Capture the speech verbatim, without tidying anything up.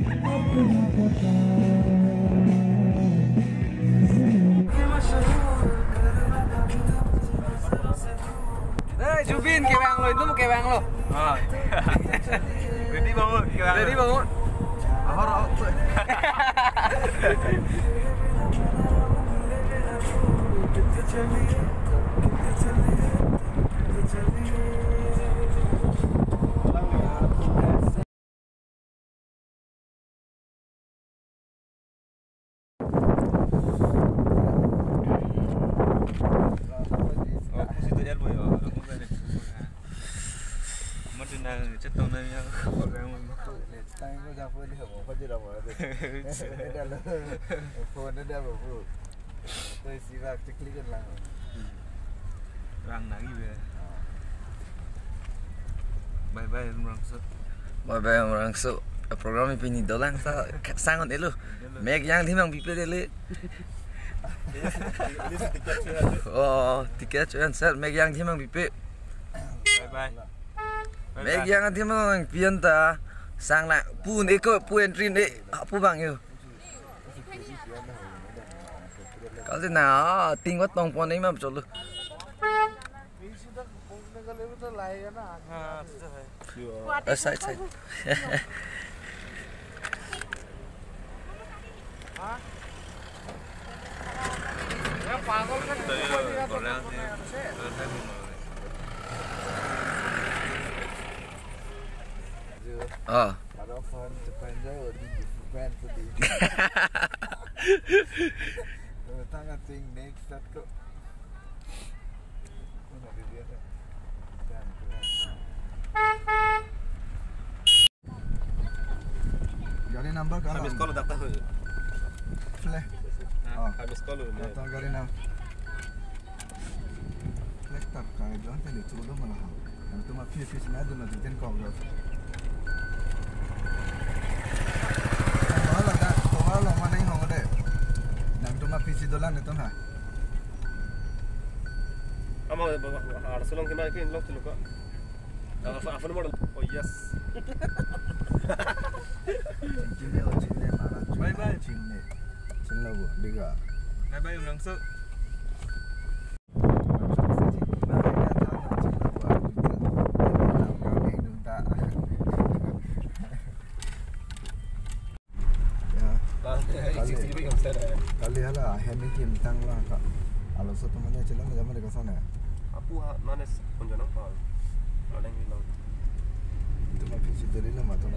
Eh, Jubin, kevang lo, itu kevang lo. Ah. Ready bangun, kevang. Ready bangun. Ahor, ahor. Oh, pusi tu air boy, oh. Mati na chetong na ya. Tang ko japo di ho, ko jira mo. Phone na dia babu. To isi bak chekli kan lang. Rang nagi be. Bye bye, Umrangso. Bye bye, Umrangso. Program pini dolang sa sangon elo. Mek yang thimang pipe dele. Oh, ticket chance sir, mek yang thimang pipe. Bye bye. Mek yang thimang pian ta sang na pun eko pu entry ne pu bang yo. Kal de na, ah, ting wat tong pon ma cholo. Ah, side, side. Ah. Ada fan sepanjang di fan putih. Tang ating next satu. Gari number kalang. Habis call dakta ho. Flag. Oh. Habis call ho. Dakta gari number. Flag tap kai don tele chulo malah. Nangtum aphi aphi sina dun na jen kong do. Wala da, wala mana hong de. Nangtum aphi si dolang itu ha. Ama arsulong kemana ke lok chuluka. Apa apa nomor? Oh yes. Chinne, oh, chinne, malah. Bye bye. Chinne. Chinne bu, diga. Bye bye, Umrangso. Ya. Kali, kali hala ahem ni kim tang lah ka. Alo so temannya celang jaman dekat sana. Apu ha, mana s-, punjana pa. Ada yang hilang. Itu mah fisik dari nama tuh.